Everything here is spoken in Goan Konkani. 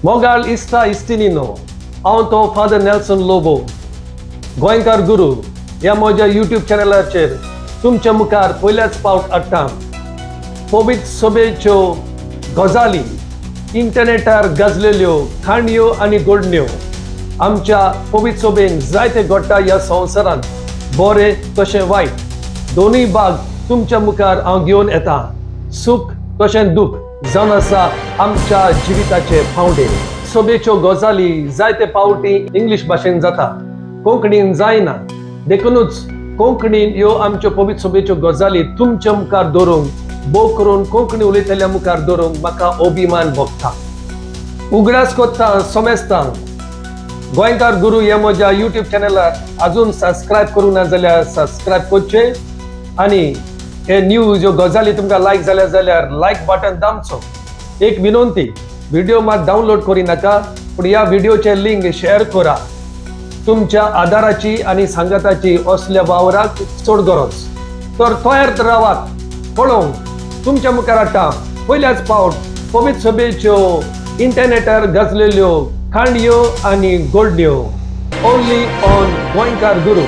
मोगाळ इस्ता इस्तिनीनो, हांव तो फादर नेल्सन लोबो, गोंयकार गुरू ह्या म्हज्या यूट्यूब चॅनलाचेर तुमच्या मुखार पयल्याच पावट हाडटा पवित्र सभेच्यो गजाली, इंटरनेटार गाजलेल्यो काणयो आनी घडण्यो. आमच्या पवित्र सभेन जायते घडटा ह्या संवसारांत, बरें तशें वायट दोनूय भाग तुमच्या मुखार हांव घेवन येता. सूख तशें दुःख जावन आसा आमच्या जिविताचे पावंडे. सभेच्यो गजाली जायते पावटी इंग्लीश भाशेन जाता, कोंकणीन जायना. देखूनच कोंकणीन ह्यो आमच्यो पवित्र सभेच्यो गजाली तुमच्या मुखार दवरूंक, भोव करून कोंकणी उलयतल्या मुखार दवरूंक म्हाका अभिमान भोगता. उगडास कोत्ता समेस्तां, गोंयकार गुरू ह्या म्हज्या यूट्यूब चॅनलार अजून सबस्क्रायब करूंक ना जाल्यार सबस्क्रायब करचें आनी हे न्यूज ह्यो गजाली तुमकां लायक जाल्या जाल्यार लायक बटन दामचो. एक विनंती, व्हिडिओ मात डावनलोड करिनाका, पूण ह्या व्हिडिओचे लिंक शेअर करा. तुमच्या आदाराची आनी सांगाताची असल्या वावराक चड गरज. तर तयार रावात पळोवंक तुमच्या मुखार हाडटा पयल्याच पावट पवित्र सभेच्यो इंटरनेटार गाजलेल्यो काणयो आनी घडण्यो, ओन्ली ऑन गोंयकार गुरू.